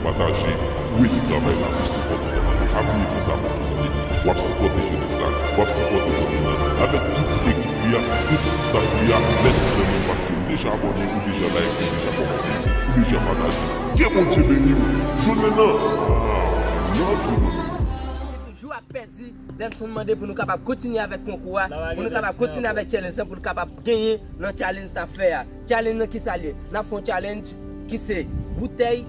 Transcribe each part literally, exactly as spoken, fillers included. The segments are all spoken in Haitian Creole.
Pataje, kwete travay la pou sipòte travay la. Pa bliye fè sa pou nou tande. W ap sipòte jenès la, w ap sipòte zanmi nan, avèk tout ekip li a, tout staff li a. Mèsi zanmi m, paske ou deja abòne, ou deja like, ou deja kòmante, ou deja pataje. Ke Bondye beni w. Jounen nan, ah, nan jounen. Toujou ap pèdi, Denson mande pou nou kapab kontinye avèk konkou a, pou nou kapab kontinye avèk challenge lan, pou nou kapab genyen nan challenge n ap fè a. Challenge nan kisa l ye? N ap fè yon challenge ki se boutèy,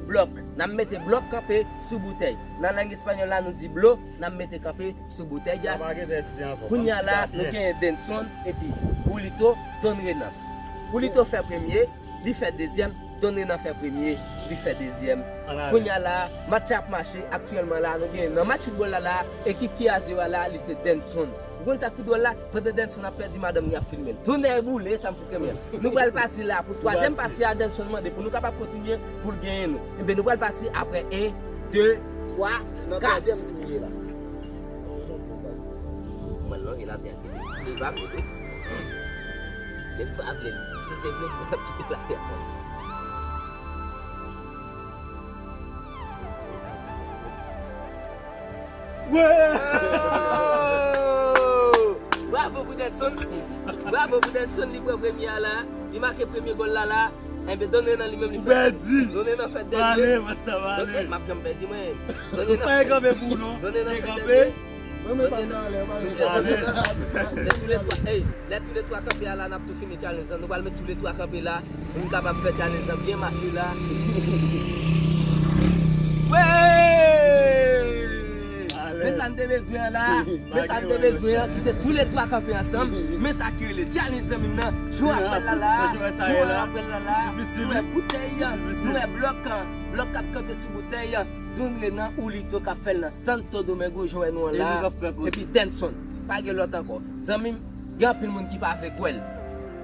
blòk. N ap mete blòk kanpe sou boutèy. Nan lang espanyòl la, nou di blo, n ap mete kanpe sou boutèy a. Kounye a la, nou genyen Denson, epi Julito, Don Renan. Julito fè premye, li fè dezyèm, Don Renan fè premye, li fè dezyèm. Kounye a la, match la ap mache, aktyèlman la, nou genyen nan match foutbòl la la, ekip ki a zewo a la, li se Denson. Ou konn sa k pi dwòl la? Pandan Denson ap pèdi, madanm li ap filme l. Tonnè boule, sa m fout renmen. Nou pral pati la pou twazyèm pati a, Denson mande pou nou kapab kontinye pou l genyen nou. Enben, nou pral pati apre en, de, twa, kat. Nan twazyèm nou ye la. Mwen longe la tè. Li pa vle tou. Li pa vle. Si l te vle, li t ap kite la tè. Bravo pou Denson. Bravo pou Denson, li pran premye a la. Li make premye gòl la la. Enben, Don Renan li menm li fè. Pèdi. Don Renan fè dènye. Pale, mwen sa pale. Don Renan, m ap janm pèdi mwen. Don Renan fè dènye. Don Renan fè dènye. Mwen menm pa nan anlè, mwen pa nan anlè. Lè toulètwa, ey, lè toulètwa kanpe a la, n ap tou fini challenge lan. Nou pral met toulètwa kanpe la. Pou nou kapab fè challenge lan byen mache la. Wey! Men sa n te bezwen an la. Men sa n te bezwen an, ki se toulètwa kanpe ansanm. Men sa ki rele challenge zanmi m nan. Jou apre l la la. Jou apre l la la. Nou wè boutèy, nou wè blòk, blòk k ap kanpe sou boutèy. Don Renan, Julito k ap fè l nan Santo Domingo, jan w wè nou an la. Epi Denson. Pa gen lòt ankò. Zanmi m, gen anpil moun ki pa vle kwè l.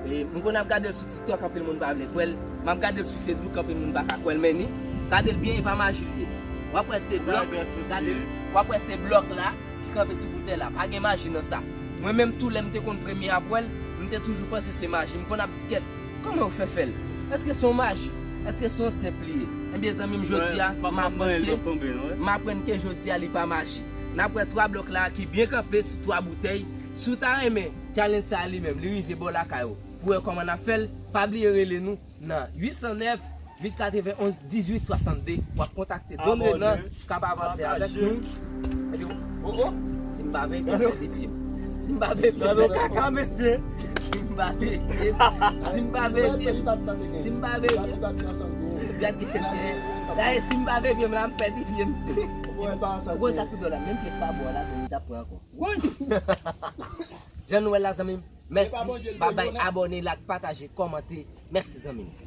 E, m konn ap gade l sou TikTok, anpil moun pa vle kwè l. M ap gade l sou Facebook, anpil moun pa ka kwè l, men ni, gade l byen, e pa maji l ye. W ap wè se blòk, gade l, w ap wè se blòk la ki kanpe sou boutèy la. Pa gen maji nan sa. Mwen menm tou, lè m te konn premye ap wè l, m te toujou panse se maji. M konn ap di kèt, kòman yo fè fè l? Èske se yon maji? Èske se yon senp li ye? Ebyen, zanmi m, jodi a, m aprann ke, m aprann ke jodi a, li pa maji. N ap wè twa blòk la ki byen kanpe sou twa boutèy. Si w ta renmen challenge sa a li menm, li rive bò lakay ou, pou wè kòman n ap fè l, pa bliye rele nou nan uit san nèf, uit katrevenonz, dizuit swasannde. W ap kontakte Don Renan k ap avanse avèk nou. Epi, oh, oh, si m pa veye, m ap pèdi pye m. Si m pa veye, m ap pèdi pye m. Si m pa veye, si m pa veye, si m pa veye, gad ki chèche. Dayè, si m pa veye pye m la, m pèdi pye m. Ou konn sa ki dwòl la, menm pye pa bò la, Don Renan t ap pran ankò. Jan nou wè l la, zanmi m, mèsi, babay, abòne, like, pataje, kòmante. Mèsi, zanmi m.